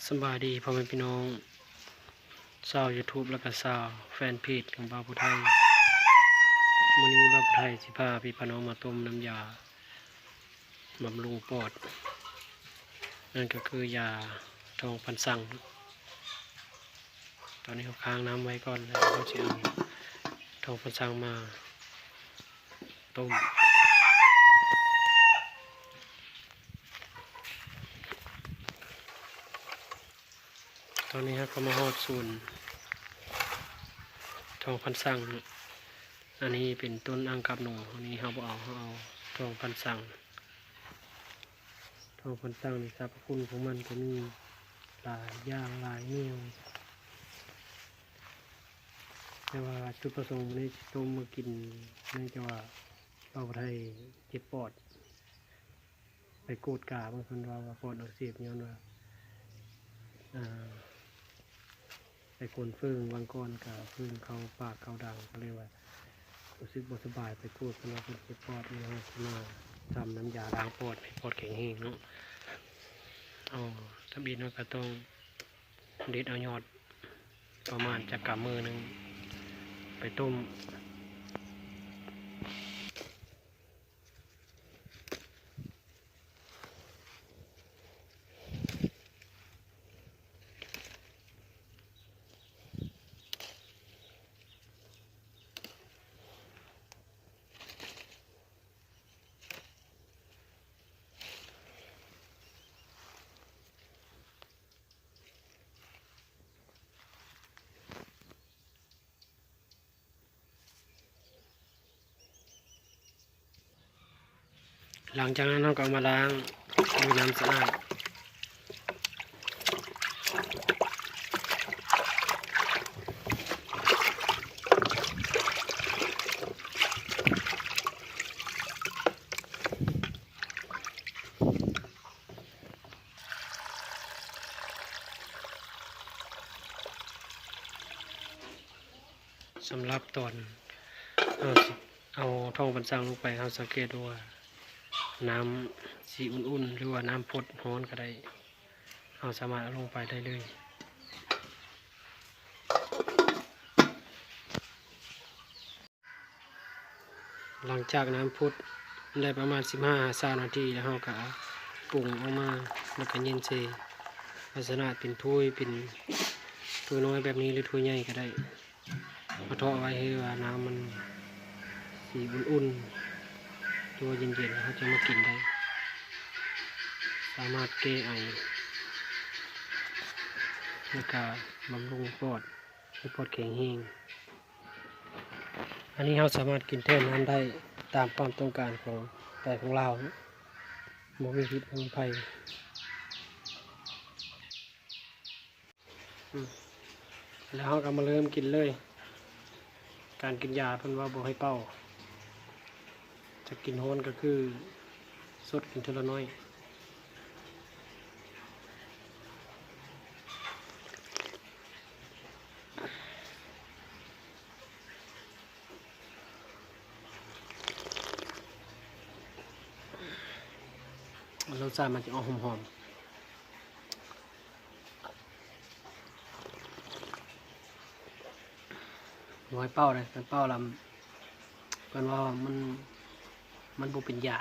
ສະບາຍດີພໍ່ແມ່ພີ່ນ້ອງຊາວຢູທູບ ແລະກະຊາວແຟນເພຈຂອງບ່າວຜູ້ໄທ. ມື້ນີ້ບ່າວຜູ້ໄທຊິພາພີ່ພານ້ອງມາຕົ້ມນ້ຳຢາບຳລຸງປອດ ນັ້ນກໍຄືຢາທອງພັນສັງ. ຕອນນີ້ເຮົາຄ້າງນ້ຳໄວ້ກ່ອນ ແລ້ວເຮົາຊິເອົາທອງພັນສັງມາຕົ້ມ. ຕອນນີ້ເຮົາກໍມາຮອດສວນທອງພັນສັງ. ອັນນີ້ເປັນຕົ້ນອັງກັບໜູ, ອັນນີ້ເຮົາບໍ່ເອົາ, ເຮົາເອົາທອງພັນສັງ. ທອງພັນສັງນີ້ ສັບພະຄຸນຂອງມັນກໍມີຫຼາຍຢ່າງຫຼາຍແນວ, ແຕ່ວ່າຈຸດປະສົງມື້ນີ້ຊິຕົ້ມມາກິນ ເນື່ອງຈາກວ່າບ່າວຜູ້ໄທເຈັບປອດ. ໄປກວດກາເບິ່ງ ເພິ່ນວ່າ ວ່າປອດອັກເສບ ຍ້ອນວ່າ ອ່າ ໄປຄົນເຝີງ ຫວ່າງກ່ອນກະເຝີງເຂົ້າປາກເຂົ້າດັງ ກໍເລີຍວ່າຮູ້ສຶກບໍ່ສະບາຍ. ໄປກວດ ເພິ່ນວ່າເພິ່ນເຈັບປອດ ເຮົາຊິມາຊຳນ້ຳຢາລ້າງປອດ ໃຫ້ປອດແຂງແຮງເນາະ. ເອົາ ທຳອິດເຮົາກໍຕ້ອງເດັດເອົາຍອດປະມານຈັກກຳມືໜຶ່ງໄປຕົ້ມ. ຫຼັງຈາກນັ້ນເຮົາກໍເອົາມາລ້າງດ້ວຍນ້ຳສະອາດ. ສຳລັບຕອນເຮົາຊິເອົາທອງພັນສັງລົງໄປ ເຮົາສັງເກດດູວ່ານ້ຳສີອຸ່ນໆ ຫຼືວ່ານ້ຳຟົດຮ້ອນກໍໄດ້ ເຮົາສາມາດເອົາລົງໄປໄດ້ເລີຍ. ຫຼັງຈາກນ້ຳຟົດໄດ້ປະມານສິບຫ້າຫາຊາວນາທີ ແລ້ວເຮົາກໍປຸງອອກມາ ແລ້ວກໍເຢັນໃສ່ພາຊະນະເປັນຖ້ວຍ ເປັນຖ້ວຍນ້ອຍແບບນີ້ ຫຼືຖ້ວຍໃຫຍ່ກໍໄດ້ ມາເທາະໄວ້ໃຫ້ວ່ານ້ຳມັນສີອຸ່ນໆ ຫຼືວ່າເຢັນໆ ເຮົາຈຶ່ງມາກິນໄດ້. ສາມາດແກ້ໄອ ແລ້ວກໍບຳລຸງປອດ ໃຫ້ປອດແຂງແຮງ. ອັນນີ້ເຮົາສາມາດກິນແທນນ້ຳໄດ້ຕາມຄວາມຕ້ອງການຂອງໃຈຂອງລາວເນາະ ບໍ່ມີພິດບໍ່ມີໄພ. ອືມ ແລ້ວເຮົາກໍມາເລີ່ມກິນເລີຍ. ການກິນຢາເພິ່ນວ່າບໍ່ໃຫ້ເປົ່າ, ຈະກິນຮ້ອນກໍຄືສົດກິນເທື່ອລະໜ້ອຍ. ລົດຊາດມັນຈະອອກຫອມໆ. ບໍ່ໃຫ້ເປົ່າເດ້, ຄັນເປົ່າລະ ເພິ່ນວ່າມັນ ມັນບໍ່ເປັນຢາ.